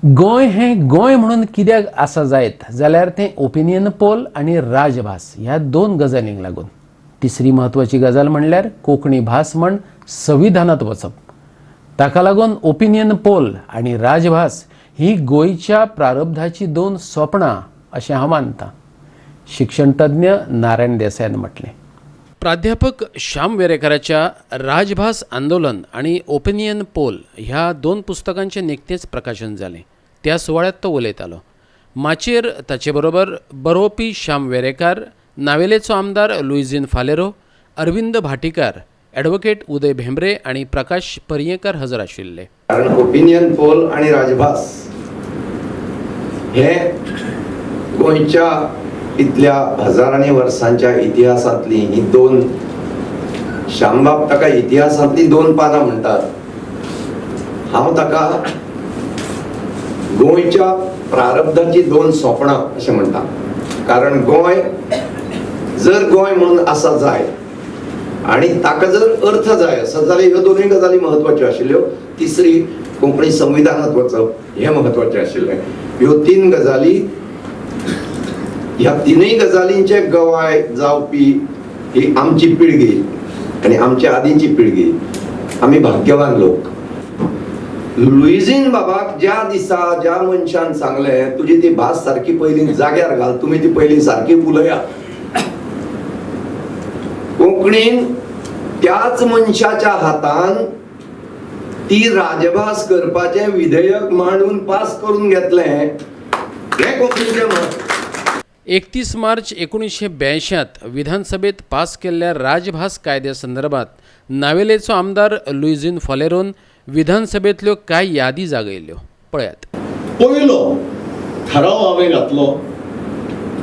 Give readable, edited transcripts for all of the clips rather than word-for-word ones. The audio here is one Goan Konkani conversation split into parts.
गोंय हें गोंय म्हणून कित्याक आसा जायत जाल्यार तें ओपिनियन पोल आनी राजभास ह्या दोन गजालींक लागून. तिसरी म्हत्वाची गजाल म्हणल्यार कोंकणी भास म्हण संविधानांत वचप. ताका लागून ओपिनियन पोल आनी राजभास ही गोंयच्या प्रारब्धाची दोन सोपणां अशें हांव मानतां, शिक्षणतज्ञ नारायण देसायान म्हटलें. प्राध्यापक श्याम वेरेकराच्या राजभास आंदोलन आनी ओपिनियन पोल ह्या दोन पुस्तकांचें निकतेंच प्रकाशन जालें. त्या सुवाळ्यांत तो उलयतालो. माचयेर ताचे बरोबर बरोवपी श्याम वेरेकार, नावेलेचो आमदार लुईझीन फालेरो, अरविंद भाटीकार, ॲडव्होकेट उदय भेंब्रे आनी प्रकाश पर्येंकार हजर आशिल्ले. कारण ओपिनियन पोल आणि राजभास हे गोंयच्या इतल्या हजारांनी वर्सांच्या इतिहासांतली ही दोन, श्यामबाब ताका इतिहासांतली दोन पानां म्हणटात, हांव ताका गोंयच्या प्रारब्धाची दोन सोपणां अशें म्हणटा. कारण गोंय जर गोंय म्हणून आसा जाय आणि ताका जर अर्थ जाय आसत जाल्यार ह्यो दोनूय गजाली म्हत्वाच्यो आशिल्ल्यो. तिसरी, कोंकणी संविधानात वचप हें म्हत्वाचें आशिल्लें. ह्यो तीन गजाली, ह्या तिनूय गजालींचे गवाय जावपी ही आमची पिळगी आनी आमच्या आदींची पिळगी. आमी भाग्यवान लोक. लुईझीन बाबाक ज्या दिसा ज्या मनशान सांगलें, तुजी ती भास सारकी पयलीं जाग्यार घाल, तुमी ती पयलीं सारकी उलयात, कोंकणीन त्याच मनशाच्या हातान ती राजभास करपाचें विधेयक मांडून पास करून घेतलें, हें कोंकणीचें म्हत्व. 31 मार्च 1982त विधानसभेत पास केल्ल्या राजभास कायद्या संदर्भात नावेलेचो आमदार लुईझीन फालेरोन विधानसभेंतल्यो कांय यादी जागयल्यो. पळयात. पयलो ठराव हांवें घातलो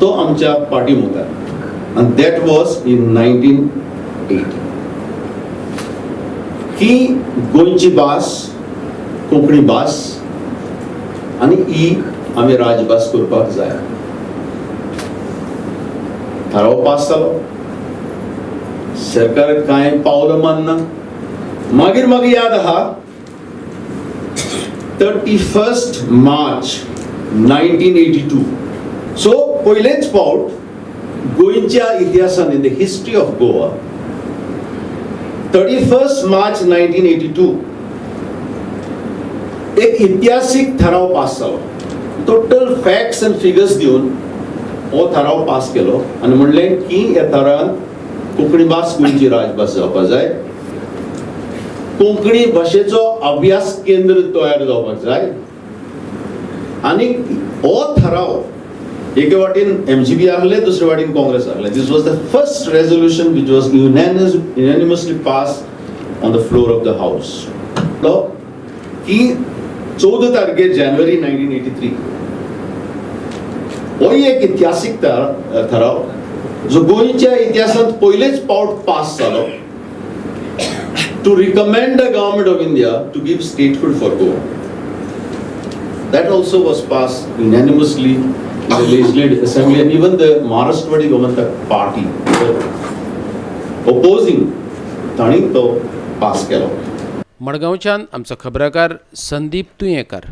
तो आमच्या पार्टी मुखार आनी that was in 1980 की गोंयची भास कोंकणी भास आनी ही आमी राजभास करपाक जाय. थाराव पास जालो. सरकार कांय पावलां मारना. मागीर म्हाका याद आहा, 31st March 1982, so पयलेच फावट गोंयच्या इतिहासान, in the history of Goa, 31st March 1982 एक इतिहासीक ठराव पास जालो. टोटल फॅक्ट्स अँड फिगर्स दिवन हो थाराव पास केलो आनी म्हणलें की ह्या थारावान कोंकणी भास गोंयची राजभास जावपाक जाय, कोंकणी भाशेचो अभ्यास केंद्र तयार जावपाक जाय. आनी हो थाराव एके वाटेन एमजीपी आहले, दुसरे वाटेन काँग्रेस आहले. This was the first resolution which was unanimously pass on the floor of the house की 14 तारखेर जानेवारी 1983 होय एक इतिहासीक थाराव जो गोंयच्या इतिहासांत पयलेच फावट पास जालो to recommend the government of India to give statehood for Goa. That also was passed unanimously in the Legislative Assembly, and even the Maharashtrawadi Gomantak Party were opposing, तांणी तो पास केलो. मडगांवच्यान आमचो खबराकार संदीप तुयेंकार.